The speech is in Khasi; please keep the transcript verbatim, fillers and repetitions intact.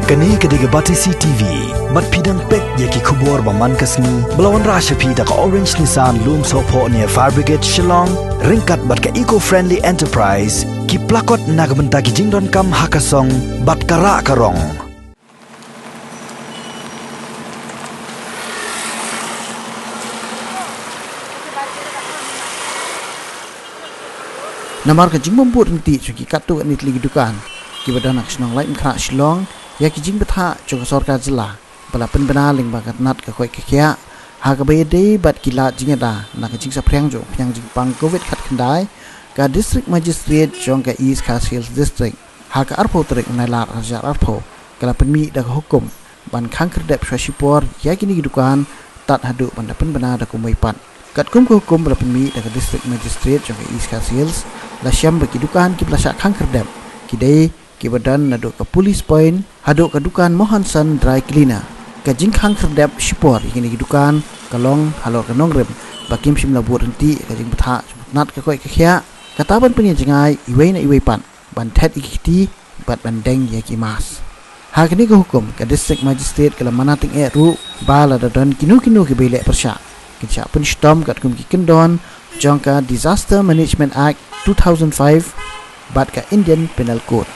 Kane ka dei ka Batesi T V. Bad phi dang peit ïa ki khubor ba man ka sngi ba la wanrah sha phi da ka Orange Nissan Lumsohphoh near Fire Brigade Shillong, ryngkat bad ka Eco Friendly Enterprise, ki plakot na ka bynta ki jingdonkam ha ka song bad ka rah ka rong. Namar ka jingbym bud ryntih jong ki katto katne tylli ki dukan kiba don ha ka shnong Laitumkhrah Shillong ïa ki jingbthah jong ka sorkar jylla ba la pynbna lyngba ka tnat ka koit ka khiah, ha kaba ïadei bad ki lad jingïada na ka jingsaphriang jong u khñiang jingpang Covid khatkhyndai, ka District Magistrate jong ka East Khasi Hills District, ha ka arphew tarik u Nailar arhajar arphew, ka la pynmih da ka hukum ban khang khyrdep shuwa shipor ïa kine ki dukan tad haduh ban da pynbna da kumwei pat. Katkum ka hukum ba la pynmih da ka District Magistrate jong ka East Khasi Hills, la shem ba ki dukan kiba la shah khang khyrdep ki dei kiba don naduh ka Police Point haduh ka dukan Mohanson Dry Cleaner. Ka jingkhang khyrdep shipor ïa kine ki dukan ka long halor ka nongrim ba kim shym la bud ryntih ïa ka jingbthah jong ka tnat ka koit ka khiah, kata ban pynïajngai iwei na iwei pat ban thet ïa ki kti bad ban deng ïa ki mask. Ha kane ka hukum, ka District Magistrate ka la mana tyngeh ruh ba lada don kino kino ki beileh pyrshah, kin shah pynshitom katkum ki kyndon jong ka Disaster Management Act two thousand five bad ka Indian Penal Code.